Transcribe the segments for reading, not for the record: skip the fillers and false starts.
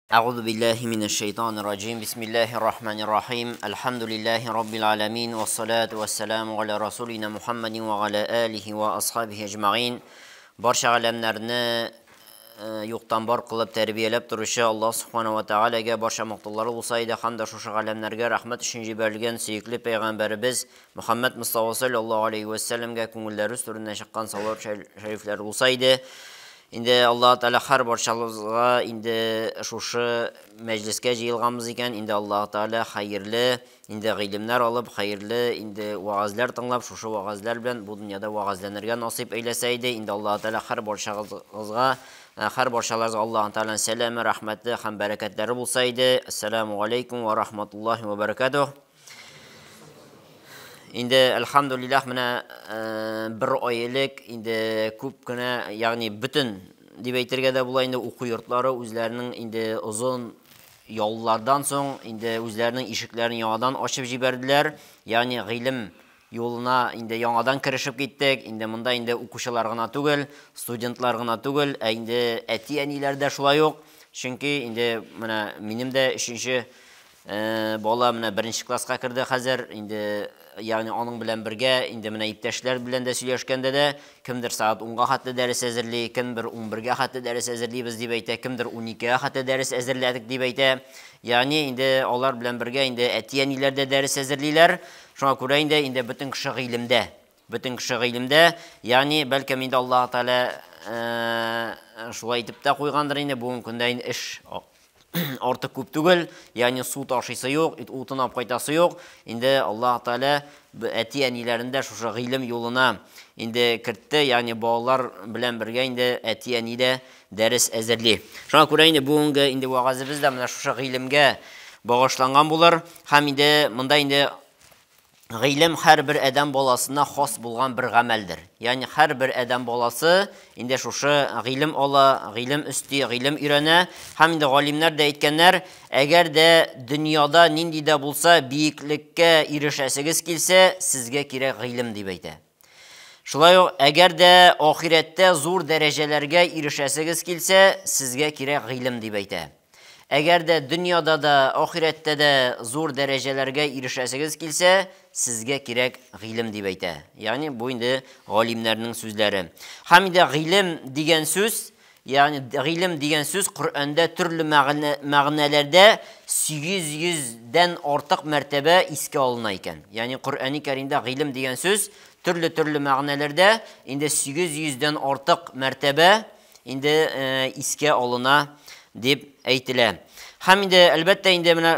أعوذ بالله من الشيطان الرجيم بسم الله الرحمن الرحيم الحمد لله رب العالمين والصلاة والسلام على رسولنا محمد وعلى آله وأصحابه أجمعين. Барча галәмнәрне юктан бар кылып тәрбияләп торучы Аллаһ субхана ва таалагә барча мактаулары булса иде һәм дә шушы галәмнәргә рәхмәт өчен җибәрелгән сөекле пәйгамбәребез Мөхәммәд Мустафа саллаллаһу алейхи ва сәлләмгә күңелләре түреннән чыккан салават шәрифләре булса иде. Инде Аллаһ Тааля һәр барчабызга инде шушы мәҗлескә җыелганбыз икән, инде Аллаһ Тааля хәерле инде гыйлемнәр алып, хәерле инде вагазлар тыңлап, шушы вагазлар белән бу дөньяда вагазланырга насыйп әйләсә иде. Инде Аллаһ Тааля һәр барчагызга, һәр барчаларга Аллаһ Тааляның сәламе, рәхмәте һәм бәрәкәтләре булса иде. Ассаламу алейкум ва рахматуллахи ва баракатух. Инде әлхәмдүлилләһ менә бер ай элек инде күп кенә, ягъни бөтен дип әйтергә дә була инде уку йортлары үзләренең инде озын яллардан соң инде үзләренең ишекләрен яңадан ачып җибәрделәр. Ягъни гыйлем юлына инде яңадан керешеп киттек. Инде монда инде укучылар гына түгел, студентлар гына түгел, ә инде әти-әниләр дә шулай ук. Чөнки инде менә минем дә өченче бала менә беренче класска керде хәзер. Инде ягъни аның белән бергә инде менә иптәшләр белән дә сөйләшкәндә дә кемдер сәгать 10-га хәтле дәрес әзерли, кемдер 11-гә хәтле дәрес әзерлибез дип әйтә, кемдер 12-гә хәтле дәрес әзерләдек дип әйтә. Ягъни инде алар белән бергә инде әти-әниләр дә дәрес әзерлиләр. Шуңа күрә инде инде бөтен кеше гыйлемдә. Бөтен кеше гыйлемдә. Ягъни бәлкем инде Аллаһ Тааля шулай итеп тә куйгандыр инде бүгенге көндә инде эш артык күп түгел, ягъни су ташыйсы юк, утын алып кайтасы юк. Инде Аллаһ Тааля әти-әниләрен дә шушы гыйлем юлына инде кертте, ягъни балалар белән бергә инде әти-әни дә дәрес әзерли. Шуңа күрә инде бүгенге инде вагазыбыз да менә шушы гыйлемгә багышланган булыр. Һәм инде монда инде гыйлем һәр бер адәм баласына хас булган бер гамәлдер. Ягъни һәр бер адәм баласы инде шушы гыйлем ала, гыйлем өсти, гыйлем өйрәнә. Һәм инде галимнәр дә әйткәннәр, әгәр дә дөньяда нинди дә булса биеклеккә ирешәсегез килсә, сезгә кирәк гыйлем дип әйтә. Шулай ук, әгәр дә ахирәттә зур дәрәҗәләргә ирешәсегез килсә, сезгә кирәк гыйлем дип әйтә. Әгәр дә дөньяда да, ахирәттә дә зур дәрәҗәләргә ирешәсегез килсә, сезгә кирәк гыйлем дип әйтә. Ягъни бу инде галимнәрнең сүзләре. Һәм инде гыйлем дигән сүз, ягъни гыйлем дигән сүз Коръәндә төрле мәгънәләрдә 800дән артык мәртәбә искә алына икән. Ягъни Коръәни Кәримдә гыйлем дигән сүз төрле-төрле мәгънәләрдә инде 800дән артык мәртәбә инде искә алына дип әйтелә. Һәм инде әлбәттә инде менә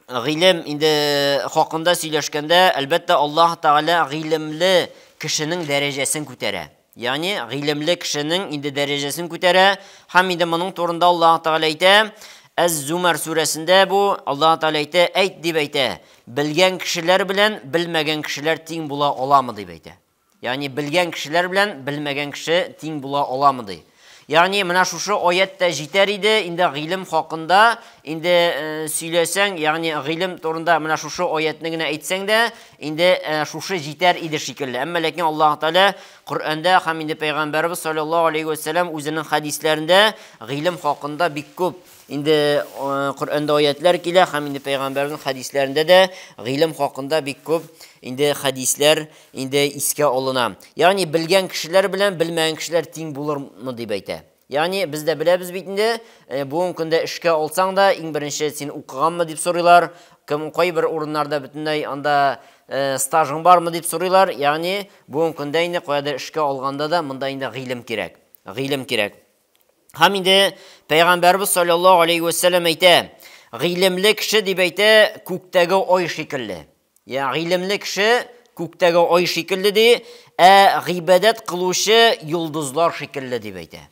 гыйлем инде хакында сөйләшкәндә, әлбәттә Аллаһ Тааля гыйлемле кешенең дәрәҗәсен күтәрә. Ягъни гыйлемле кешенең инде дәрәҗәсен күтәрә. Һәм инде моның турында Аллаһ Тааля әйтә. Әз-Зумар сүрәсендә бу Аллаһ Тааля әйтә, әйт дип әйтә. Белгән кешеләр белән белмәгән кешеләр тиң була аламы дип әйтә. Ягъни белгән кешеләр белән белмәгән кеше тиң була аламы ди. Ягъни менә шушы аятта җитәр иде, инде гыйлем хакында инде сөйләсәң, ягъни гыйлем турында менә шушы аятны генә әйтсәң дә, инде шушы җитәр иде шикелле. Әмма ләкин Аллаһ Тааля Коръәндә һәм инде Пәйгамбәрбез саллаллаһу алейхи ва сәлләм үзенең хәдисләрендә гыйлем хакында бик күп инде Коръәндә аятлар килә һәм инде Пәйгамбәрнең хәдисләрендә дә гыйлем хакында бик күп инде хәдисләр инде искә алына. Ягъни белгән кешеләр белән белмәгән кешеләр тиң булырмы дип әйтә. Ягъни без дә беләбез бит инде, бүгенге көндә эшкә алсаң да, иң беренче син укыганмы дип сорыйлар, кем кайбер урыннарда бөтенләй анда стажың бармы дип сорыйлар. Ягъни бүгенге көндә инде каядыр эшкә алганда да монда инде гыйлем кирәк. Гыйлем кирәк. Һәм инде Пәйгамбәрбез саллаллаһу алейхи ва сәлләм әйтә, гыйлемле кеше дип әйтә, күктәге ай шикелле. Я гыйлемле кеше күктәге ай шикелле ди, ә гыйбадәт кылучы йолдызлар шикелле дип әйтә.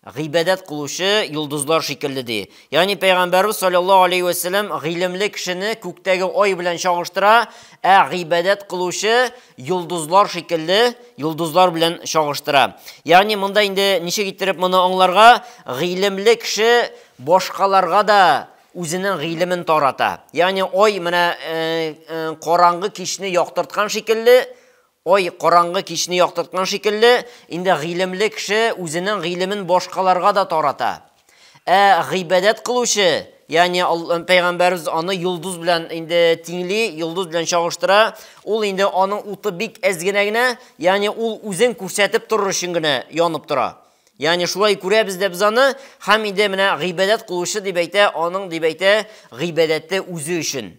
Гыйбадәт кылучы йолдызлар шикелле ди. Ягъни Пәйгамбәрбез саллаллаһу алейхи ва сәлләм гыйлемле кешене күктәге ай белән чагыштыра, ә гыйбадәт кылучы йолдызлар шикелле, йолдызлар белән чагыштыра. Ягъни монда инде ничек иттереп моны аңларга? Гыйлемле кеше башкаларга да үзенең гыйлемен тарата. Ягъни ай менә караңгы кичне яктырткан шикелле, ай караңгы кичне яктырткан шикелле, инде гыйлемле кеше үзенең гыйлемен башкаларга да тарата. Ә гыйбадәт кылучы, ягъни пәйгамбәребез аны йолдыз белән инде тиңли, йолдыз белән чагыштыра. Ул инде аның уты бик әз генә генә, ягъни ул үзен күрсәтеп торыр өчен генә янып тора. Ягъни шулай күрәбез дә без аны, һәм инде менә гыйбадәт кылучы дип әйтә, аның дип әйтә, гыйбадәте үзе өчен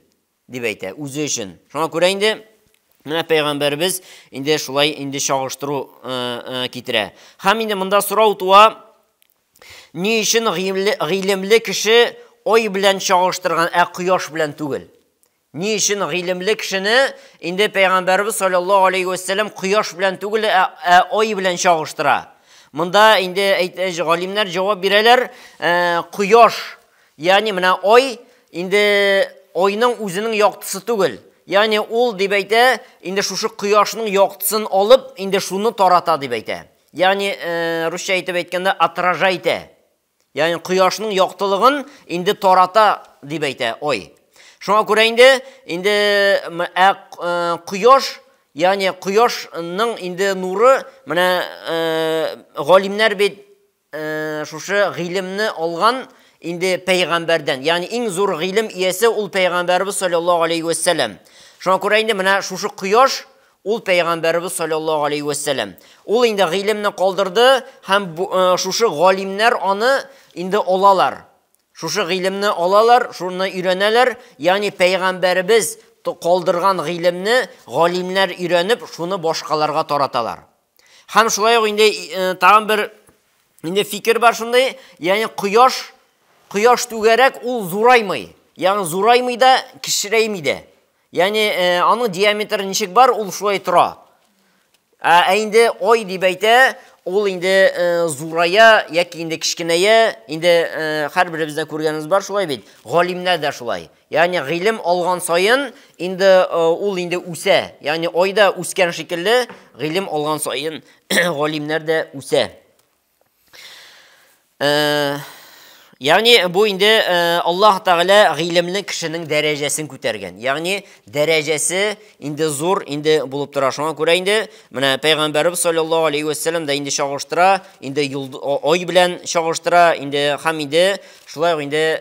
дип әйтә, үзе өчен. Шуңа күрә инде менә пәйгамбәребез инде шулай инде чагыштыру китерә. Һәм инде монда сорау туа, ни өчен гыйлемле кеше ай белән чагыштырган, ә кояш белән түгел? Ни өчен гыйлемле кешене инде пәйгамбәребез саллаллаһу алейхи ва сәлләм кояш белән түгел, ә ай белән чагыштыра? Монда инде галимнәр җавап бирәләр, кояш, ягъни менә ай инде айның үзенең яктысы түгел. Ягъни ул дип әйтә, инде шушы кояшның яктысын алып, инде шуны тарата дип әйтә. Ягъни русча әйтеп әйткәндә отражайте. Ягъни кояшның яктылыгын инде тарата дип әйтә ай. Шуңа күрә инде кояш, ягъни кояшның инде нуры, менә галимнәр бит шушы гыйлемне алган инде пәйгамбәрдән. Ягъни иң зур гыйлем иясе ул пәйгамбәрбез саллаллаһу алейхи ва сәлләм. Шуңа күрә инде менә шушы кояш ул пәйгамбәрбез саллаллаһу алейхи ва сәлләм. Ул инде гыйлемне калдырды һәм шушы галимнәр аны инде алалар. Шушы гыйлемне алалар, шуны өйрәнәләр. Ягъни пәйгамбәрбез калдырган гыйлемне галимнәр өйрәнеп, шуны башкаларга тараталар. Һәм шулай ук инде тагын бер инде фикер бар шундый, ягъни кояш, кояш түгәрәк, ул зураймый. Ягъни зураймый да, кечерәйми дә. Ягъни аның диаметры ничек бар, ул шулай тора. Ә инде ай дип әйтә, ул инде зурая яки инде кечкенәя, инде һәрберебездә күргәнебез бар шулай бит. Галимнәр дә шулай. Ягъни гыйлем алган саен инде ул инде үсә. Ягъни ай да үскән шикелле, гыйлем алган саен галимнәр дә үсә. Ягъни бу инде Аллаһ Тәгалә гыйлемле кешенең дәрәҗәсен күтәргән. Ягъни дәрәҗәсе инде зур инде булып тора. Шуңа күрә инде менә пәйгамбәрбез саллаллаһу алейхи ва сәлләм дә инде чагыштыра, инде ай белән чагыштыра, инде һәм инде шулай ук инде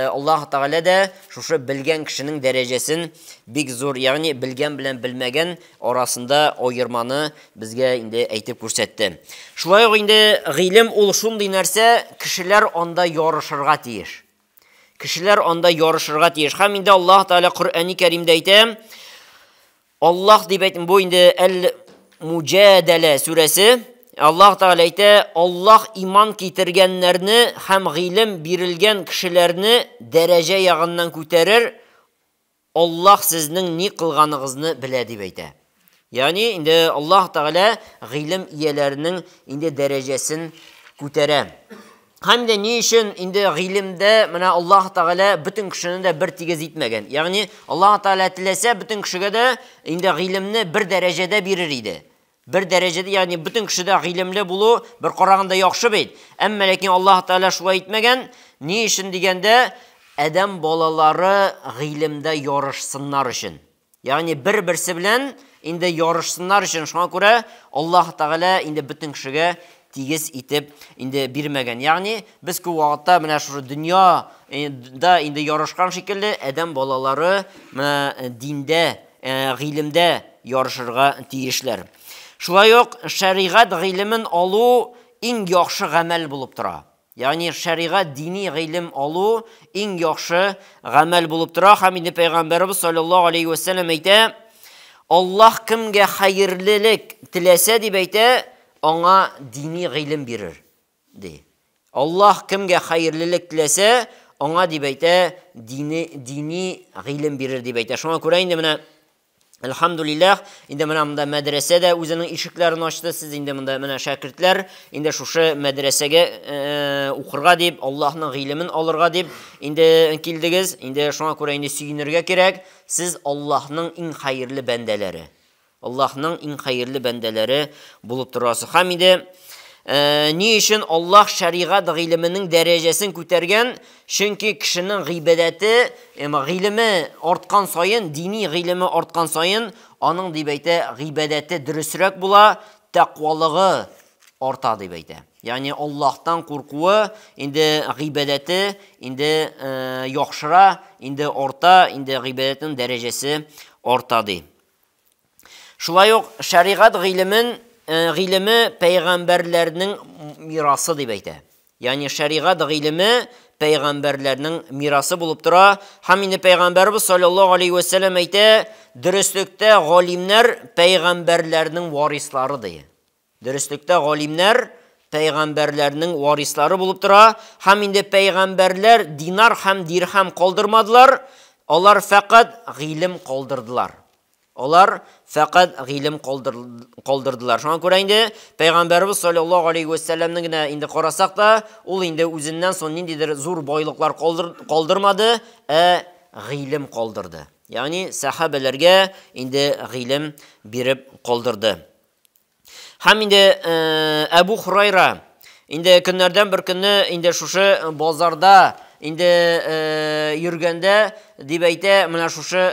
Аллаһ Тәгалә дә шушы белгән кешенең дәрәҗәсен бик зур, ягъни белгән белән белмәгән арасында аерманы безгә инде әйтеп күрсәтте. Шулай ук инде гыйлем ул шундый нәрсә, кешеләр анда ярышырга тиеш. Кешеләр анда ярышырга тиеш. Һәм инде Аллаһ Тәгалә Коръәни Кәримдә әйтә, Аллаһ дип әйтә, бу инде Әл-Муҗадәлә сүрәсе. Аллаһ Тәгалә әйтә, Аллаһ иман китергәннәрне һәм гыйлем бирелгән кешеләрне дәрәҗә ягыннан күтәрер. Аллаһ сезнең ни кылганыгызны белә дип әйтә. Ягъни инде Аллаһ Тәгалә гыйлем ияләренең инде дәрәҗәсен күтәрә. Һәм дә ни өчен инде гыйлемдә менә Аллаһ Тәгалә бөтен кешене дә бер тигез итмәгән. Ягъни Аллаһ Тәгалә теләсә бөтен кешегә дә инде гыйлемне бер дәрәҗәдә бирер иде. Бер дәрәҗәдә, ягъни бөтен кешедә гыйлемле булу бер караганда яхшы бит. Әмма ләкин Аллаһ Тәгалә шулай итмәгән. Ни өчен дигәндә, адәм балалары гыйлемдә ярышсыннар өчен. Ягъни бер-берсе белән инде ярышсыннар өчен. Шуңа күрә Аллаһ Тәгалә инде бөтен кешегә тигез итеп инде бирмәгән. Ягъни без күп вакытта менә шушы дөнья да инде ярышкан шикелле адәм балалары менә диндә, гыйлемдә ярышырга тиешләр. Шулай ук шәригать гыйлемен алу иң яхшы гамәл булып тора. Ягъни шәригать дини гыйлем алу иң яхшы гамәл булып тора. Һәм инде пәйгамбәрбез саллаллаһу алейхи ва сәлләм әйтә, Аллаһ кемгә хәерлелек теләсә дип әйтә, аңа дини гыйлем бирер, ди. Аллаһ кемгә хәерлелек теләсә, аңа дип әйтә, дини гыйлем бирер дип әйтә. Шуңа күрә инде менә Әлхәмдүлилләһ, инде менә монда мәдрәсә дә үзенең ишекләрен ачты. Сез инде монда менә шәкертләр, инде шушы мәдрәсәгә укырга дип, Аллаһның гыйлемен алырга дип инде килдегез. Инде шуңа күрә инде сөенергә кирәк. Сез Аллаһның иң хәерле бәндәләре. Аллаһның иң хәерле бәндәләре булып торасыз. Һәм инде ни өчен Аллаһ шәригать гыйлеменең дәрәҗәсен күтәргән? Чөнки кешенең гыйбадәте, гыйлеме арткан саен, дини гыйлеме арткан саен, аның дип әйтә, гыйбадәте дөресрәк була, тәкъвалыгы арта дип әйтә. Ягъни Аллаһтан куркуы, инде гыйбадәте инде яхшыра, инде арта, инде гыйбадәтнең дәрәҗәсе арта ди. Шулай ук шәригать гыйлемен гыйлеме пәйгамбәрләрнең мирасы дип әйтә. Ягъни шәригать гыйлеме пәйгамбәрләрнең мирасы булып тора. Һәм инде пәйгамбәрбез саллаллаһу алейхи ва сәлләм әйтә, дөреслектә галимнәр пәйгамбәрләрнең варислары ди. Дөреслектә галимнәр пәйгамбәрләрнең варислары булып тора. Һәм инде пәйгамбәрләр динар һәм дирхам калдырмадылар, алар фәкать гыйлем калдырдылар. Алар фәкать гыйлем калдырдылар. Шуңа күрә инде Пәйгамбәрбез саллаллаһу алейхи ва сәлләмне генә инде карасак та, ул инде үзеннән соң ниндидер зур байлыклар калдырмады, ә гыйлем калдырды. Ягъни сәхабәләргә инде гыйлем биреп калдырды. Һәм инде Әбу Хурайра инде көннәрдән бер көнне инде шушы базарда инде йөргәндә дип әйтә, менә шушы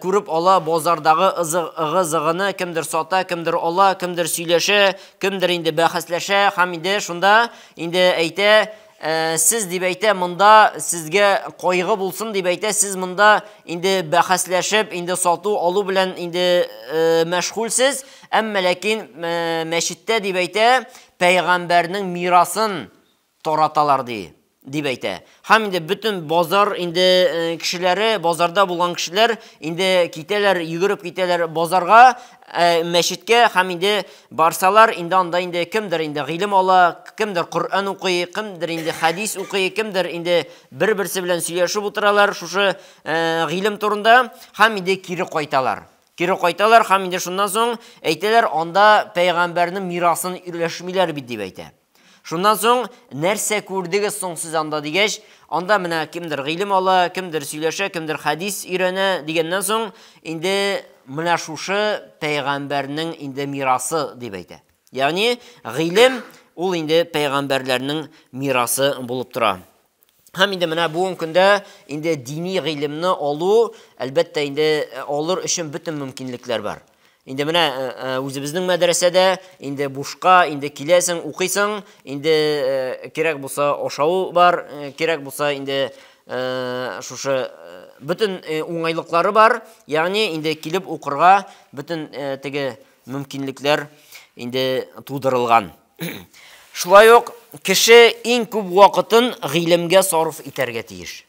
күреп ала базардагы ыгы-зыгыны, кемдер сата, кемдер ала, кемдер сөйләшә, кемдер инде бәхәсләшә һәм инде шунда инде әйтә, сез дип әйтә, монда сезгә кайгы булсын дип әйтә, сез монда инде бәхәсләшеп, инде сату алу белән инде мәшгульсез, әмма ләкин мәчеттә дип әйтә, пәйгамбәрнең мирасын тараталар ди, дип әйтә. Һәм инде бөтен базар инде кешеләре, базарда булган кешеләр инде китәләр, йөгереп китәләр базарга, мәчеткә һәм инде барсалар, инде анда инде кемдер инде гыйлем ала, кемдер Коръән укый, кемдер инде хәдис укый, кемдер инде бер-берсе белән сөйләшеп утыралар шушы гыйлем турында һәм инде кире кайталар. Кире кайталар һәм инде шуннан соң әйтәләр, анда пәйгамбәрнең мирасын өләшмиләр бит дип әйтә. Шуннан соң нәрсә күрдегез соң сез анда дигәч, анда менә кемдер гыйлем ала, кемдер сөйләшә, кемдер хәдис өйрәнә дигәннән соң, инде менә шушы пәйгамбәрнең инде мирасы дип әйтә. Ягъни гыйлем ул инде пәйгамбәрләрнең мирасы булып тора. Һәм инде менә бүгенге көндә инде дини гыйлемне алу, әлбәттә инде алыр өчен бөтен мөмкинлекләр бар. Инде менә үзебезнең мәдрәсәдә инде бушка инде киләсең, укыйсың, инде кирәк булса ашау бар, кирәк булса инде шушы бөтен уңайлыклары бар, ягъни инде килеп укырга бөтен теге мөмкинлекләр инде тудырылган. Шулай ук кеше иң күп вакытын гыйлемгә сарыф итәргә тиеш.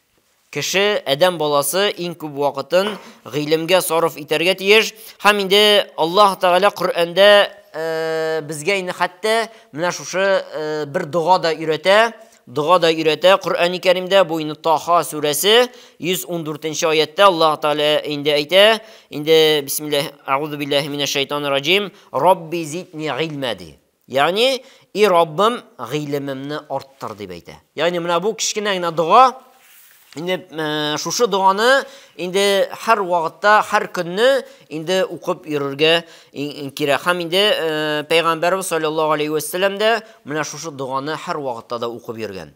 Кеше, адәм баласы иң күп вакытын гыйлемгә сарыф итәргә тиеш. Һәм инде Аллаһ Тәгалә Коръәндә безгә инде хәтта менә шушы бер дога да өйрәтә. Дога да өйрәтә Коръәни Кәримдә, бу инде Таха сүрәсе 114 аятта Аллаһ Тәгалә инде әйтә, инде бисмиллаһ, аузу биллаһи минәш шайтанир раҗим, Рабби зидни гыйльма ди. Ягъни, и Раббым, гыйлемемне арттыр дип әйтә. Ягъни менә бу кечкенә генә дога, инде шушы доганы инде һәр вакытта, һәр көнне инде укып йөрергә кирәк. Һәм инде Пәйгамбәрбез саллаллаһу алейхи ва сәлләм дә менә шушы доганы һәр вакытта да укып йөргән.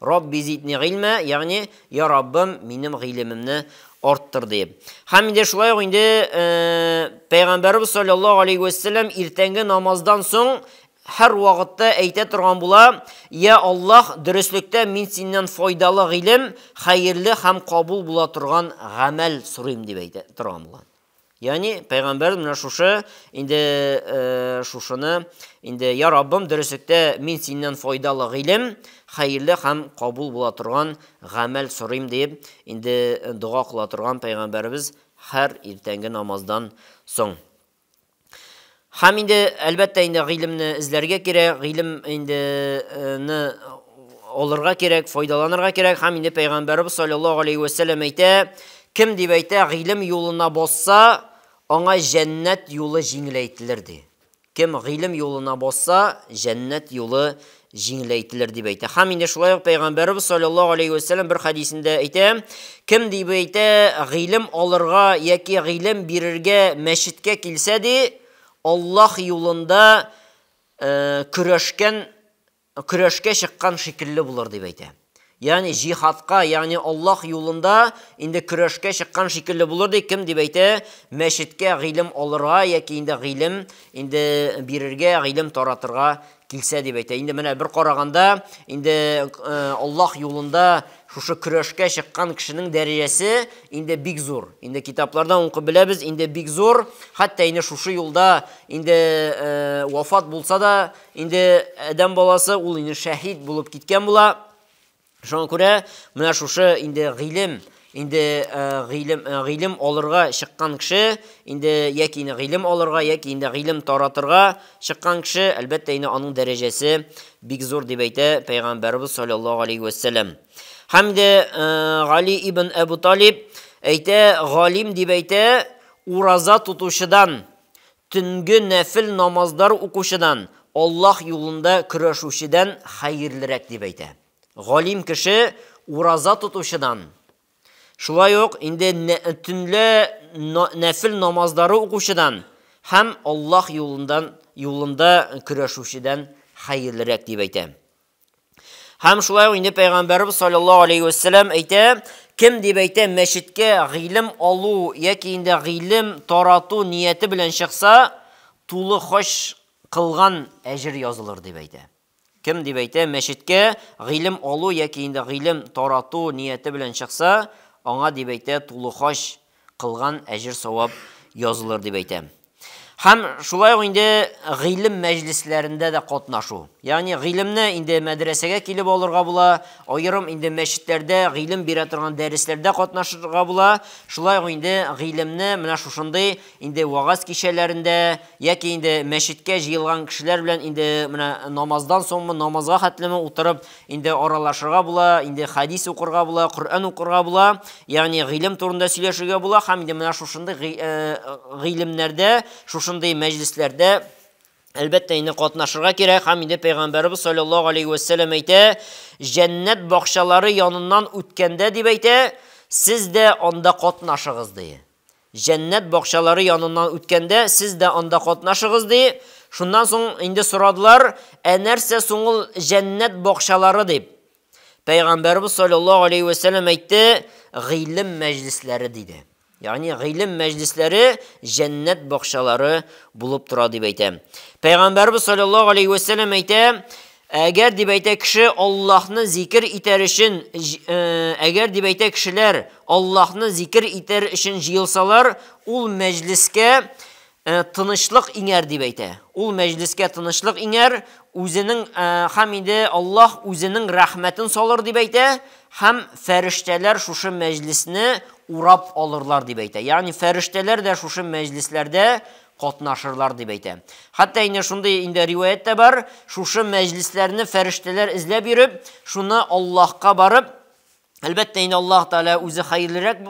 Рабби зидни гыйльма, ягъни я Раббым, минем гыйлемемне арттыр дип. Һәм инде шулай ук инде Пәйгамбәрбез саллаллаһу алейхи ва сәлләм иртәнге намаздан соң һәр вакытта әйтә торган була: "Я Аллаһ, дөреслектә мин синнән файдалы гыйлем, хәерле һәм кабул була торган гамәл сорыйм" дип әйтә торган була. Ягъни пәйгамбәр менә шушы инде шушыны инде я Раббым, дөреслектә мин синнән файдалы гыйлем, хәерле һәм кабул була торган гамәл сорыйм дип инде дога кыла торган пәйгамбәребез һәр иртәнге намаздан соң. Һәм инде әлбәттә инде гыйлемне эзләргә кирәк, гыйлем инде ны алырга кирәк, файдаланырга кирәк. Һәм инде пәйгамбәребез саллаллаһу алейхи ва сәлләм әйтә, кем дип әйтә, гыйлем юлына басса, аңа җәннәт юлы җиңеләйтелер ди. Кем гыйлем юлына басса, җәннәт юлы җиңеләйтелер дип әйтә. Һәм инде шулай ук пәйгамбәребез саллаллаһу алейхи ва сәлләм бер хәдисендә әйтә, кем дип әйтә, гыйлем алырга яки гыйлем бирергә мәчеткә килсә ди, Аллаһ юлында көрәшкә чыккан шикелле булыр дип әйтә. Ягъни җихадка, ягъни Аллаһ юлында инде көрәшкә чыккан шикелле булыр ди. Кем дип әйтә, мәчеткә гыйлем алырга яки инде гыйлем инде бирергә, гыйлем таратырга килсә дип әйтә. Инде менә бер караганда, инде Аллаһ юлында шушы көрәшкә чыккан кешенең дәрәҗәсе инде бик зур. Инде китаплардан укып беләбез, инде бик зур. Хәтта инде шушы юлда инде вафат булса да, инде адәм баласы ул инде шәһид булып киткән була. Шуңа күрә менә шушы инде гыйлем, инде гыйлем, гыйлем алырга чыккан кеше, инде яки инде гыйлем алырга, яки инде гыйлем таратырга чыккан кеше, әлбәттә инде аның дәрәҗәсе бик зур дип әйтә Пәйгамбәрбез саллаллаһу алейхи ва сәлләм. Һәм дә Гали ибн Әбу Талиб әйтә, галим дип әйтә, ураза тотучыдан, төнге нәфил намазлар укучыдан, Аллаһ юлында көрәшүчедән хәерлерәк дип әйтә. Галим кеше ураза тотучыдан, шулай ук инде төнлә нәфил намазлары укучыдан һәм Аллаһ юлында көрәшүчедән хәерлерәк дип әйтә. Һәм шулай ук инде Пәйгамбәрбез саллаллаһу алейхи ва сәлләм әйтә, кем дип әйтә, мәчеткә гыйлем алу яки инде гыйлем тарату нияте белән чыкса, тулы хаҗ кылган әҗер язылыр дип әйтә. Кем дип әйтә, мәчеткә гыйлем алу яки инде гыйлем тарату нияте белән чыкса, аңа дип әйтә, тулы хаҗ кылган әҗер савап язылыр дип әйтә. Һәм шулай ук инде гыйлем мәҗлесләрендә дә катнашу. Ягъни гыйлемне инде мәдрәсәгә килеп алырга була, аерым инде мәчетләрдә гыйлем бирә торган дәресләрдә катнашырга була. Шулай ук инде гыйлемне менә шушындый инде вагаз кичәләрендә яки инде мәчеткә җыелган кешеләр белән инде менә намаздан соңмы, намазга хәтлеме утырып инде аралашырга була, инде хадис укырга була, Коръән укырга була, ягъни гыйлем турында сөйләшергә була һәм инде менә шушындый гыйлемнәрдә, шушындый мәҗлесләрдә әлбәттә инде катнашырга кирәк. Һәм инде Пәйгамбәрбез саллаллаһу алейхи ва сәлләм әйтә, җәннәт бакчалары яныннан үткәндә дип әйтә, сез дә анда катнашыгыз ди. Җәннәт бакчалары яныннан үткәндә сез дә анда катнашыгыз ди. Шуннан соң инде сорадылар, ә нәрсә соң ул җәннәт бакчалары дип. Пәйгамбәрбез саллаллаһу алейхи ва сәлләм әйтте, гыйлем мәҗлесләре диде. Ягъни гыйлем мәҗлесләре җәннәт бакчалары булып тора дип әйтә. Пәйгамбәрбез саллаллаһу алейхи ва сәлләм әйтә, әгәр дип әйтә кеше Аллаһны зикер итәр өчен, әгәр дип әйтә кешеләр Аллаһны зикер итәр өчен җыелсалар, ул мәҗлескә тынычлык иңәр дип әйтә. Ул мәҗлескә тынычлык иңәр, үзенең һәм инде Аллаһ үзенең рәхмәтен салыр дип әйтә, һәм фәрештәләр шушы мәҗлесне урап алырлар дип әйтә. Ягъни фәрештәләр дә шушы мәҗлесләрдә катнашырлар дип әйтә. Хәтта инде шундый инде риваять тә бар, шушы мәҗлесләрне фәрештәләр эзләп йөреп, шуны Аллаһка барып, әлбәттә инде Аллаһ Тәгалә үзе хәерлерәк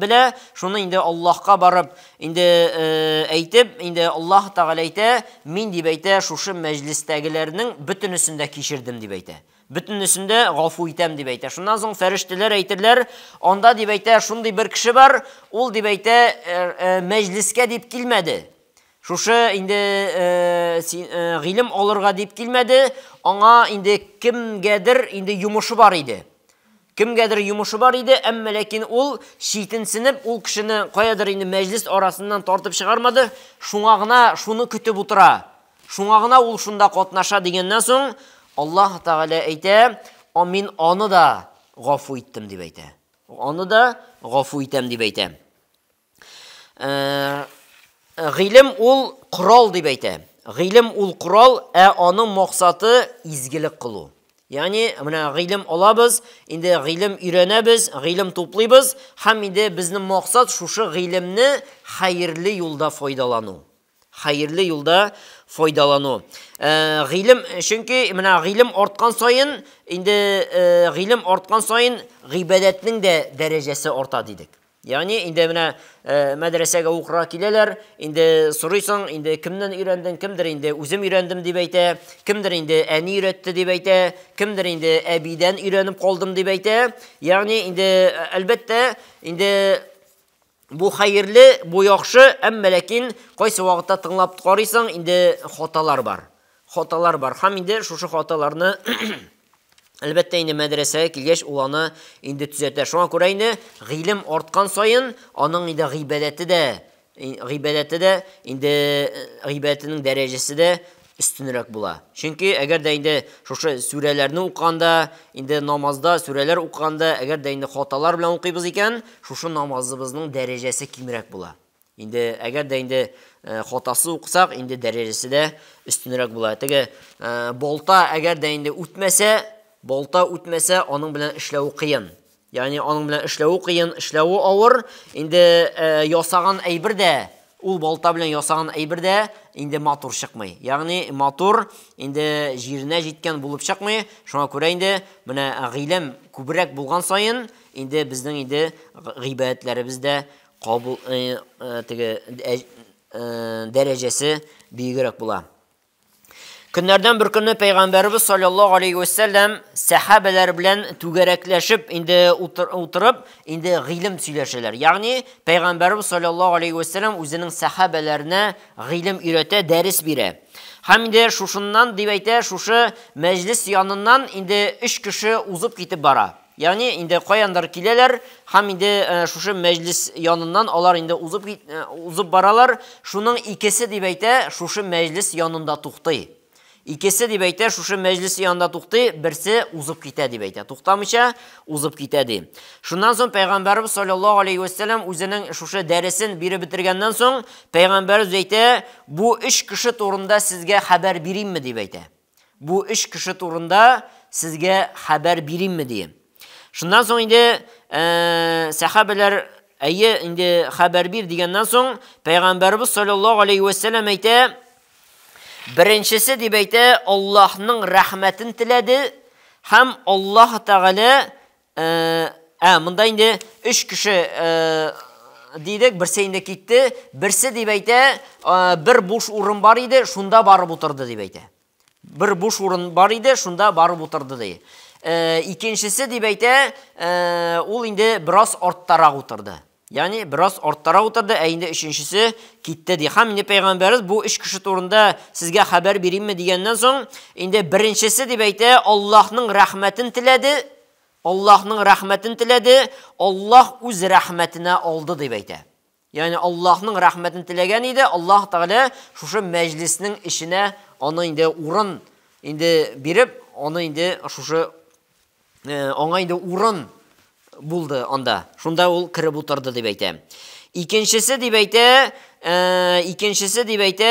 белә, шуны инде Аллаһка барып инде әйтеп, инде Аллаһ Тәгалә әйтә, мин дип әйтә, шушы мәҗлестәгеләрнең бөтенесен дә кичердем дип әйтә. Бөтенесен дә гафу итәм дип әйтә. Шуннан соң фәрештәләр әйтерләр, анда дип әйтә, шундый бер кеше бар, ул дип әйтә, мәҗлескә дип килмәде. Шушы инде гыйлем алырга дип килмәде, аңа инде кемгәдер инде йомышы бар иде. Кемгәдер йомышы бар иде, әмма ләкин ул читенсенеп, ул кешене каядыр инде мәҗлес арасыннан тартып чыгармады, шуңа гына шуны көтеп утыра. Шуңа гына ул шунда катнаша дигәннән соң, Аллаһ Тәгалә әйтә, мин аны да гафу иттем дип әйтә. Аны да гафу итәм дип әйтә. Гыйлем ул корал дип әйтә. Гыйлем ул корал, ә аның максаты изгелек кылу. Ягъни менә гыйлем алабыз, инде гыйлем өйрәнәбез, гыйлем туплыйбыз һәм инде безнең максат шушы гыйлемне хәерле юлда файдалану. Хәерле юлда файдалану. Гыйлем, чөнки менә гыйлем арткан саен, инде гыйлем арткан саен гыйбадәтнең дә дәрәҗәсе арта дидек. Ягъни инде менә мәдрәсәгә укырга киләләр, инде сорыйсың, инде кемнән өйрәндең, кемдер инде үзем өйрәндем дип әйтә, кемдер инде әни өйрәтте дип әйтә, кемдер инде әбидән өйрәнеп калдым дип әйтә. Ягъни инде әлбәттә инде бу хәерле, бу яхшы, әмма ләкин кайсы вакытта тыңлап карыйсың, инде хаталар бар. Хаталар бар. Һәм инде шушы хаталарны Әлбәттә инде мәдрәсәгә килгәч ул аны инде төзәтә. Шуңа күрә инде гыйлем арткан саен аның инде гыйбадәте дә, гыйбадәте дә инде гыйбадәтенең дәрәҗәсе дә өстенрәк була. Чөнки әгәр дә инде шушы сүрәләрне укыганда, инде намазда сүрәләр укыганда, әгәр дә инде хаталар белән укыйбыз икән, шушы намазыбызның дәрәҗәсе кимрәк була. Инде әгәр дә инде хатасыз укысак, инде дәрәҗәсе дә өстенрәк була. Теге балта әгәр дә инде үтмәсә, балта үтмәсә, аның белән эшләү кыен. Ягъни аның белән эшләве кыен, эшләве авыр. Инде ясаган әйбер дә, ул балта белән ясаган әйбер дә инде матур чыкмый. Ягъни матур инде җиренә җиткән булып чыкмый. Шуңа күрә инде менә гыйлем күбрәк булган саен инде безнең инде гыйбадәтләребез дә кабул теге дәрәҗәсе биегрәк була. Көннәрдән бер көнне Пәйгамбәребез саллаллаһу алейхи ва сәлләм сәхабәләр белән түгәрәкләшеп инде утырып, инде гыйлем сөйләшәләр. Ягъни Пәйгамбәребез саллаллаһу алейхи ва сәлләм үзенең сәхабәләренә гыйлем өйрәтә, дәрес бирә. Һәм инде шушыннан дип әйтә, шушы мәҗлес яныннан инде өч кеше узып китеп бара. Ягъни инде каяндыр киләләр һәм инде шушы мәҗлес яныннан алар инде узып узып баралар. Шуның икесе дип әйтә, шушы мәҗлес янында туктый. Икесе дип әйтә, шушы мәҗлес янында туктый, берсе узып китә дип әйтә. Туктамыйча узып китә ди. Шуннан соң Пәйгамбәрбез саллаллаһу алейхи ва сәлләм үзенең шушы дәресен биреп бетергәннән соң, Пәйгамбәрбез әйтә, бу өч кеше турында сезгә хәбәр биримме дип әйтә. Бу өч кеше турында сезгә хәбәр биримме ди. Шуннан соң инде сәхабәләр әйе инде хәбәр бир дигәннән соң Пәйгамбәрбез саллаллаһу алейхи ва сәлләм әйтә, беренчесе дип әйтә, Аллаһның рәхмәтен теләде һәм Аллаһ Тәгалә монда инде өч кеше дидек, берсе инде китте, берсе дип әйтә, бер буш урын бар иде, шунда барып утырды дип әйтә. Бер буш урын бар иде, шунда барып утырды ди. Икенчесе дип әйтә, ул инде бераз арттарак утырды. Ягъни бераз арттарак утырды, ә инде өченчесе китте ди. Һәм инде Пәйгамбәрбез бу өч кеше турында сезгә хәбәр биримме дигәннән соң, инде беренчесе дип әйтә, Аллаһның рәхмәтен теләде, Аллаһның рәхмәтен теләде, Аллаһ үз рәхмәтенә алды дип әйтә. Ягъни Аллаһның рәхмәтен теләгән иде, Аллаһ Тәгалә шушы мәҗлеснең эченә аны инде урын инде биреп, аны инде шушы аңа инде урын булды анда. Шунда ул кереп утырды дип әйтә. Икенчесе дип әйтә, икенчесе дип әйтә,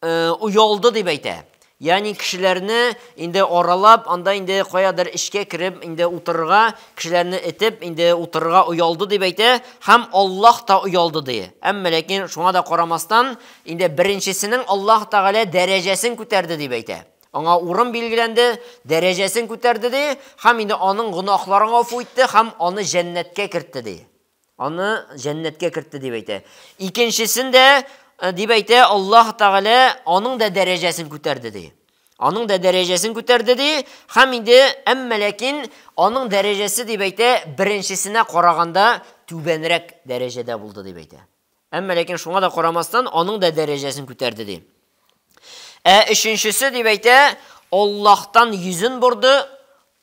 оялды дип әйтә. Ягъни кешеләрне инде аралап, анда инде каядыр эчкә кереп, инде утырырга, кешеләрне этеп, инде утырырга оялды дип әйтә, һәм Аллаһ та оялды ди. Әмма ләкин шуңа да карамастан, инде беренчесенең Аллаһ Тәгалә дәрәҗәсен күтәрде дип әйтә. Аңа урын билгеләнде, дәрәҗәсен күтәрде ди, һәм инде аның гөнаһларын гафу итте һәм аны җәннәткә кертте ди. Аны җәннәткә кертте дип әйтә. Икенчесен дә дип әйтә, Аллаһ Тәгалә аның да дәрәҗәсен күтәрде ди. Аның да дәрәҗәсен күтәрде ди, һәм инде әмма ләкин аның дәрәҗәсе дип әйтә, беренчесенә караганда түбәнрәк дәрәҗәдә булды дип әйтә. Әмма ләкин шуңа да карамастан аның да дәрәҗәсен күтәрде ди. Ә өченчесе дип әйтә, Аллаһтан йөзен борды,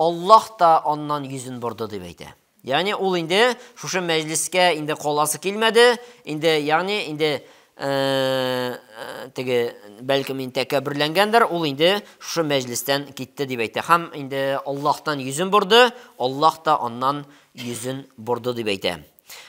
Аллаһ та аннан йөзен борды дип әйтә. Ягъни ул инде шушы мәҗлескә инде каласы килмәде, инде ягъни инде теге бәлкем инде тәкәбберләнгәндер, ул инде шушы мәҗлестән китте дип әйтә. Һәм инде Аллаһтан йөзен борды, Аллаһ та аннан йөзен борды дип әйтә.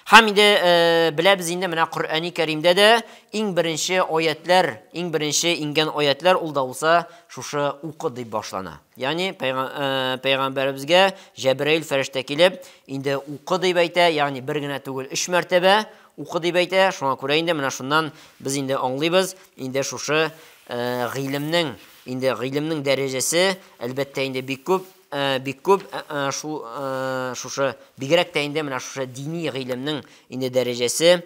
Һәм инде беләбез инде менә Коръәни Кәримдә дә иң беренче аятлар, иң беренче иңгән аятлар ул да булса шушы укы дип башлана. Ягъни пәйгамбәребезгә Җәбраил фәрештә килеп, инде укы дип әйтә, ягъни бер генә түгел, өч мәртәбә укы дип әйтә. Шуңа күрә инде менә шуннан без инде аңлыйбыз, инде шушы гыйлемнең, инде гыйлемнең дәрәҗәсе әлбәттә инде бик күп. Бик күп шул шушы бигрәк тә инде менә шушы дини гыйлемнең инде дәрәҗәсе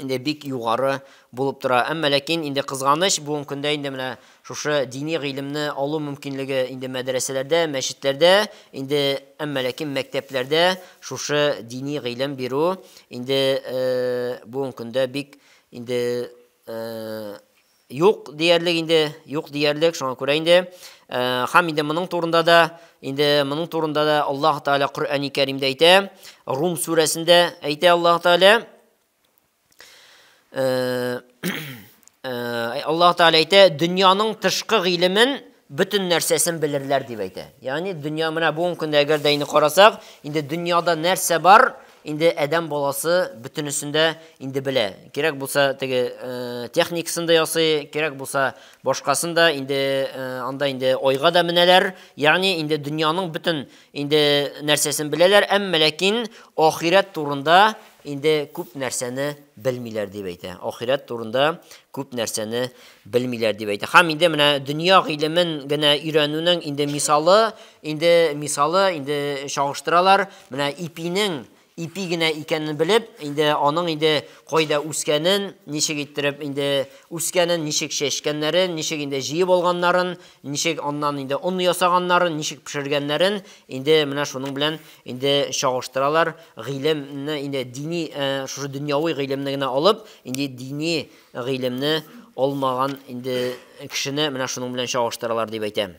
инде бик югары булып тора. Әмма ләкин инде кызганыч, бүгенге көндә инде менә шушы дини гыйлемне алу мөмкинлеге инде мәдрәсәләрдә, мәчетләрдә, инде әмма ләкин мәктәпләрдә шушы дини гыйлем бирү инде бүгенге көндә бик инде юк диярлек инде, юк диярлек, шуңа күрә инде һәм инде моның турында да, инде моның турында да Аллаһ Тәгалә Коръәни Кәримдә әйтә, Рум сүрәсендә әйтә Аллаһ Тәгалә. Аллаһ Тәгалә әйтә, дөньяның тышкы гыйлемен бөтен нәрсәсен белерләр дип әйтә. Ягъни дөнья менә бүгенге көндә әгәр дә инде карасак, инде дөньяда нәрсә бар, инде адәм баласы бөтенесен дә инде белә. Кирәк булса теге техникасын да ясый, кирәк булса башкасын да, инде анда инде айга да менәләр. Ягъни инде дөньяның бөтен инде нәрсәсен беләләр, әмма ләкин ахирәт турында инде күп нәрсәне белмиләр дип әйтә. Ахирәт турында күп нәрсәне белмиләр дип әйтә. Һәм инде менә дөнья гыйлемен генә өйрәнүнең инде мисалы, инде мисалы инде чагыштыралар. Менә ипинең ипи генә икәнен белеп, инде аның инде кайда үскәнен, ничек иттереп инде үскәнен, ничек чәчкәннәрен, ничек инде җыеп алганнарын, ничек аннан инде он ясаганнарын, ничек пешергәннәрен, инде менә шуның белән инде чагыштыралар. Гыйлемне инде дини, шушы дөньяви гыйлемне генә алып, инде дини гыйлемне алмаган инде кешене менә шуның белән чагыштыралар дип әйтәм.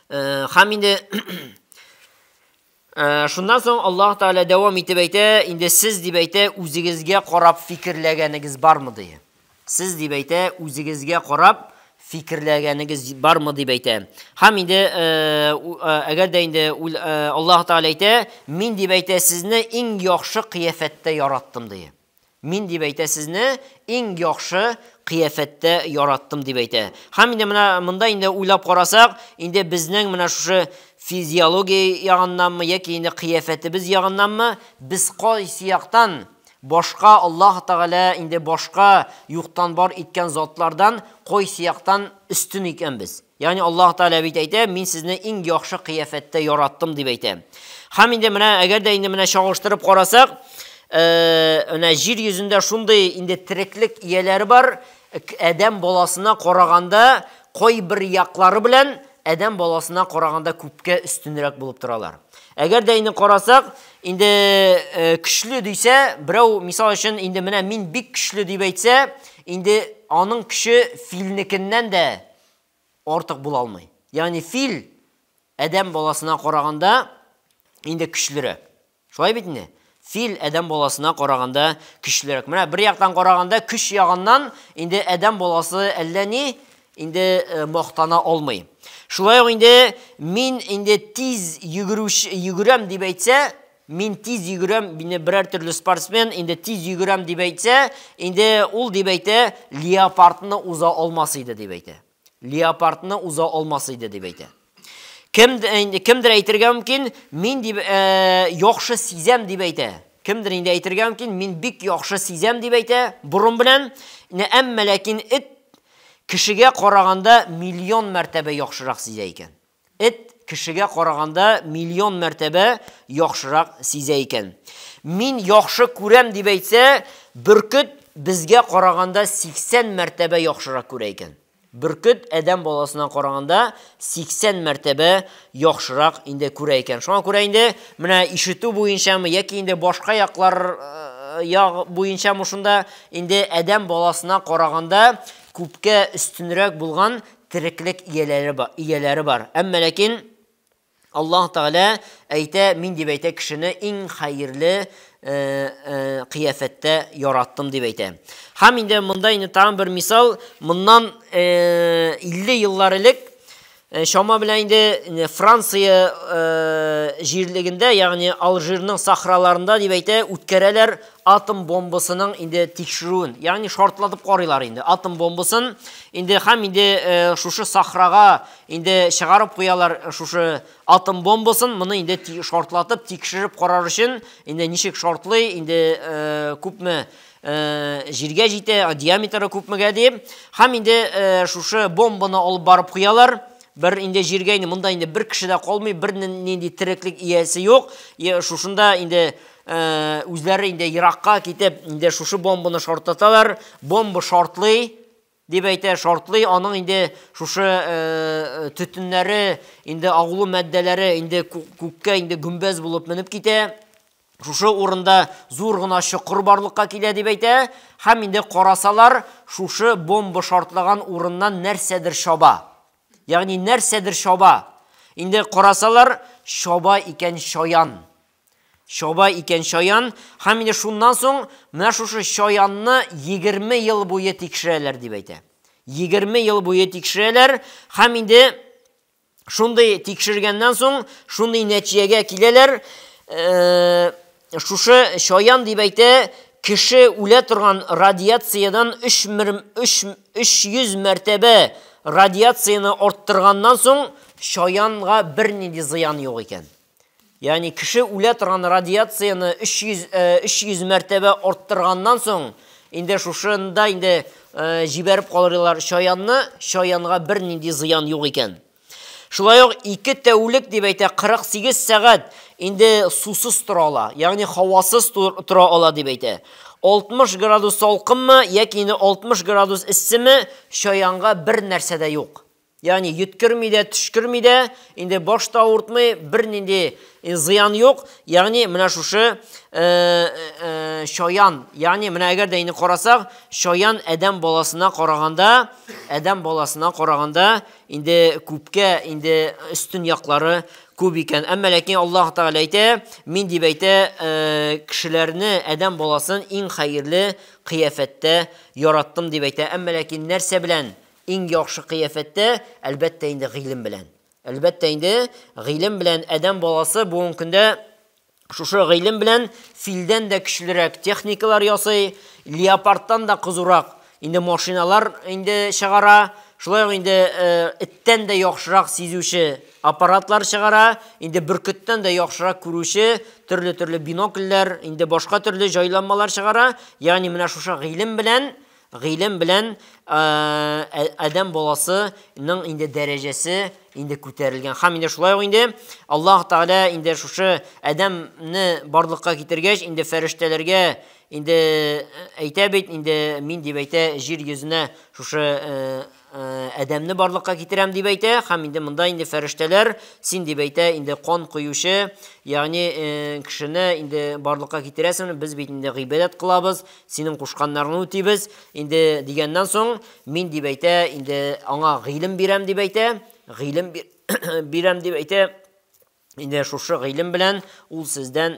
Һәм инде шуннан соң Аллаһ Тәгалә дәвам итеп әйтә, инде сез дип әйтә, үзегезгә карап фикерләгәнегез бармы ди. Сез дип әйтә, үзегезгә карап фикерләгәнегез бармы дип әйтә. Һәм инде әгәр дә инде Аллаһ Тәгалә әйтә, мин дип әйтә, сезне иң яхшы кыяфәттә яраттым ди. Мин дип әйтә, сезне иң яхшы кыяфәттә яраттым дип әйтә. Һәм инде менә монда инде уйлап карасак, инде безнең менә шушы физиология ягыннанмы яки инде кыяфәтебез ягыннанмы, без кайсы яктан башка Аллаһ Тәгалә инде башка юктан бар иткән затлардан кайсы яктан өстен икәнбез. Ягъни Аллаһ Тәгалә бит әйтә, мин сезне иң яхшы кыяфәттә яраттым дип әйтә. Һәм инде менә әгәр дә инде менә чагыштырып карасак, менә җир йөзендә шундый инде тереклек ияләре бар, адәм баласына караганда кайбер яклары белән адәм баласына караганда күпкә өстенрәк булып торалар. Әгәр дә инде карасак, инде көчле дисә, берәү мисал өчен инде менә мин бик көчле дип әйтсә, инде аның көче филнекеннән дә артык була алмый. Ягъни фил адәм баласына караганда инде көчлерәк. Шулай бит инде? Фил адәм баласына караганда көчлерәк. Менә бер яктан караганда көч ягыннан инде адәм баласы әллә ни инде мактана алмый. Шулай ук инде мин инде тиз йөгерәм дип әйтсә, мин тиз йөгерәм, мине берәр төрле спортсмен инде тиз йөгерәм дип әйтсә, инде ул дип әйтә, леопардны уза алмас иде дип әйтә. Леопардны уза алмас иде дип әйтә. Кемдер әйтергә мөмкин, мин дип яхшы сизәм дип әйтә. Кемдер инде әйтергә мөмкин, мин бик яхшы сизәм дип әйтә борын белән. Әмма ләкин эт кешегә караганда миллион мәртәбә яхшырак сизә икән. Эт кешегә караганда миллион мәртәбә яхшырак сизә икән. Мин яхшы күрәм дип әйтсә, бөркет безгә караганда 80 мәртәбә яхшырак күрә икән. Бөркет адәм баласына караганда 80 мәртәбә яхшырак инде күрә икән. Шуңа күрә инде менә ишетү буенчамы яки инде башка яклар яг буенчамы шунда инде адәм баласына караганда күпкә өстенрәк булган тереклек ияләре бар. Әмма ләкин Аллаһ Тәгалә әйтә, мин дип әйтә, кешене иң хәерле кыяфәттә яраттым дип әйтә. Һәм инде монда инде тагын бер мисал, моннан 50 еллар элек чама белән инде Франция җирлегендә, ягъни Алжирның сахраларында дип әйтә, үткәрәләр атом бомбасының инде тикшерүен, ягъни шартлатып карыйлар инде атом бомбасын. Инде һәм инде шушы сахрага инде чыгарып куялар шушы атом бомбасын, моны инде шартлатып тикшереп карар өчен, инде ничек шартлый, инде күпме җиргә җитә, диаметры күпмегә дип. Һәм инде шушы бомбаны алып барып куялар. Бер инде җиргә инде монда инде бер кеше дә калмый, бер нинди тереклек иясе юк. Шушында инде үзләре инде еракка китеп, инде шушы бомбаны шартлаталар. Бомба шартлый дип әйтә, шартлый, аның инде шушы төтеннәре, инде агулы матдәләре инде күккә инде гөмбәз булып менеп китә. Шушы урында зур гына чокыр барлыкка килә дип әйтә, һәм инде карасалар, шушы бомба шартлаган урыннан нәрсәдер чаба. Ягъни нәрсәдер чаба. Инде карасалар, чаба икән чаян. Чаба икән чаян, һәм инде шуннан соң менә шушы чаянны 20 ел буе тикшерәләр дип әйтә. 20 ел буе тикшерәләр, һәм инде шундый тикшергәннән соң шундый нәтиҗәгә киләләр, шушы чаян дип әйтә, кеше үлә торган радиациядән 300 мәртәбә радиацияне арттырганнан соң чаянга бернинди зыян юк икән. Ягъни кеше үлә торган радиацияне 300 мәртәбә арттырганнан соң инде шушында инде җибәреп калырылар чаянны, чаянга бернинди зыян юк икән. Шулай ук 2 тәүлек дип әйтә, 48 сәгать инде сусыз тора ала, ягъни һавасыз тора ала дип әйтә. 60 градус салкынмы яки инде 60 градус эссеме, чаянга бер нәрсә дә юк. Ягъни йөткерми дә, төшкерми дә, инде баш та авыртмый, бернинди зыян юк. Ягъни менә шушы чаян, ягъни менә әгәр дә инде карасак, чаян адәм баласына караганда, адәм баласына караганда инде күпкә инде өстен яклары күп икән. Әмма ләкин Аллаһ Тәгалә әйтә, мин дип әйтә, кешеләрне, адәм баласын иң хәерле кыяфәттә яраттым дип әйтә. Әмма ләкин нәрсә белән иң яхшы кыяфәттә? Әлбәттә инде гыйлем белән. Әлбәттә инде гыйлем белән адәм баласы бүгенге көндә шушы гыйлем белән филдән дә көчлерәк техникалар ясый, леопардтан да кызурак инде машиналар инде чыгара, шулай ук инде эттән дә яхшырак сизүче аппаратлар чыгара, инде бөркеттән дә яхшырак күрүче төрле-төрле бинокльләр, инде башка төрле җайланмалар чыгара. Ягъни менә шушы гыйлем белән, гыйлем белән адәм баласының инде дәрәҗәсе инде күтәрелгән. Һәм инде шулай ук инде Аллаһ Тәгалә инде шушы адәмне барлыкка китергәч, инде фәрештәләргә инде әйтә бит, инде мин дип әйтә, җир йөзенә шушы адәмне барлыкка китерәм дип әйтә. Һәм инде монда инде фәрештәләр син дип әйтә, инде кан коючы, ягъни кешене инде барлыкка китерәсең, без бит инде гыйбадәт кылабыз, синең кушканнарыңны үтибез. Инде дигәннән соң мин дип әйтә, инде аңа гыйлем бирәм дип әйтә, гыйлем бирәм дип әйтә. Инде шушы гыйлем белән ул сездән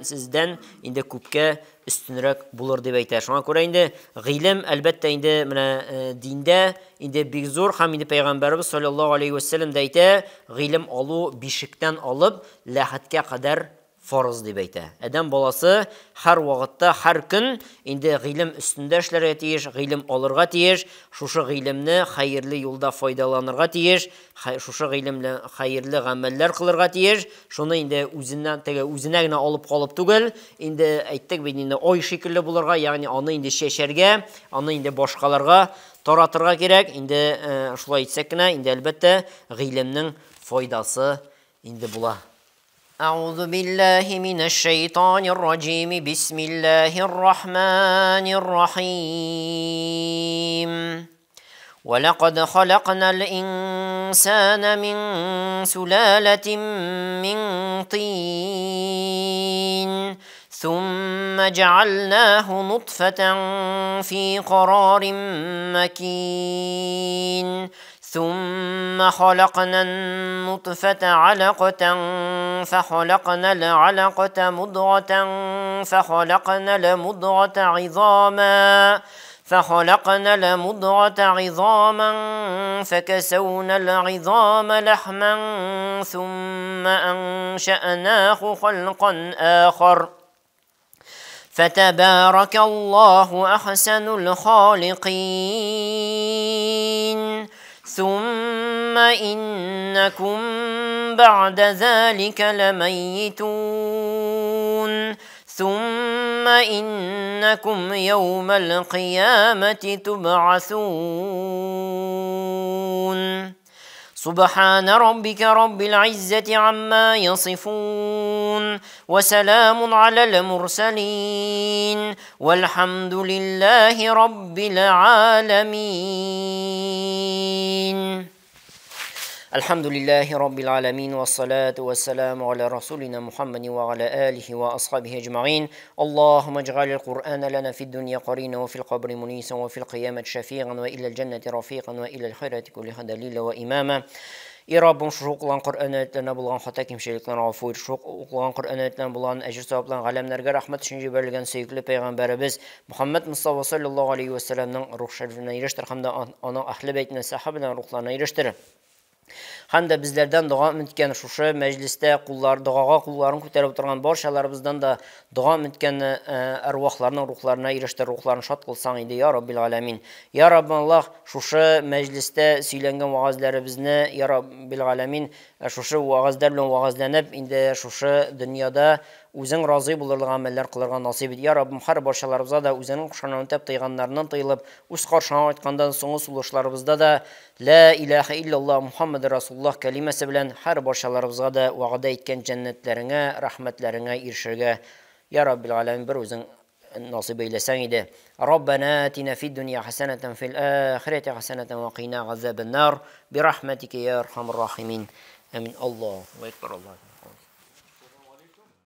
инде күпкә өстенрәк булыр дип әйтә. Шуңа күрә инде гыйлем әлбәттә инде менә диндә инде бик зур, һәм инде Пәйгамбәрбез саллаллаһу алейхи ва сәлләм дә әйтә, гыйлем алу бишектән алып ләхеткә кадәр фарыз дип әйтә. Адәм баласы һәр вакытта, һәр көн инде гыйлем өстендә эшләргә тиеш, гыйлем алырга тиеш, шушы гыйлемне хәерле юлда файдаланырга тиеш, шушы гыйлемне хәерле гамәлләр кылырга тиеш. Шуны инде үзеннән теге үзенә генә алып калып түгел, инде әйттек бит инде ой шикелле булырга, ягъни аны инде чәчәргә, аны инде башкаларга таратырга кирәк. Инде шулай итсәк кенә, инде әлбәттә гыйлемнең файдасы инде була. أعوذ بالله من الشيطان الرجيم. بسم الله الرحمن الرحيم. ولقد خلقنا الإنسان من سلالة من طين ثم جعلناه نطفة في قرار مكين ثم خلقنا النطفة علقة فخلقنا العلقة مضغة فخلقنا المضغة عظاما فخلقنا المضغة عظاما فكسونا العظام لحما ثم أنشأناه خلقا آخر فتبارك الله أحسن الخالقين. ثم إنكم بعد ذلك لميتون ثم إنكم يوم القيامة تبعثون. سبحان ربك رب العزة عما يصفون وسلام على المرسلين والحمد لله رب العالمين. Әлхәмдүлилләһи раббил галәмин вассалату вассаламу аля расулина Мухаммадин ва аля алихи ва асхабихи әҗмәгыйн. Аллаһумма иҗгалил Куръана лана фид дөнья карина ва фил кабри мунисан ва фил кыямәти шәфиган ва иләл җәннәти рафикан ва иләл хайрати куллиха далила ва имама. И Раббым, шушы укылган Коръән аятьләренә булган хата кимчелекләрне гафу ит. Шушы укылган Коръән аятьләренә булган әҗер савапларын галәмнәргә рәхмәт өчен җибәрелгән сөекле пәйгамбәребез Мөхәммәд Мостафа саллаллаһу алейһи вә сәлләмнең рух шәрифенә ирештер һәм дә аның әһле бәйтенә, сәхабәләрнең рухларына ирештер. Һәм дә безләрдән дога өмет шушы мәҗлестә куллар догага кулларын күтәреп утырган барчаларыбыздан да дога өмет иткән әрвахларның рухларына ирештер, рухларын шат кылсаң иде, я Раббил галәмин. Я Раббым Аллаһ, шушы мәҗлестә сөйләнгән вәгазьләребезне, я Раббил галәмин, шушы вәгазьләр белән вәгазьләнеп, инде шушы дөньяда Үзең разый булырлык гамәлләр кылырга насыйп ит. Я Раббым, һәр барчаларыбызга да Үзеңнең кушканнарын үтәп, тыйганнарыннан тыелып, Үз каршыңа кайтканда да, соңгы сулышларыбызда да Лә иләһә илляллаһ Мухаммәдер Расулуллаһ кәлимәсе белән һәр барчаларыбызга да вәгъдә иткән җәннәтләреңә, рәхмәтләреңә ирешергә, Я Раббил Галәмин, бер Үзең насыйп әйләсәң иде. Раббәнә атина фид дөнья хәсәнәтән фил ахирәти хәсәнәтән ва кыйна газабән нар бирахмәтикә я архамар рахимин. Амин. Аллаһу әкбәр. Аллаһу.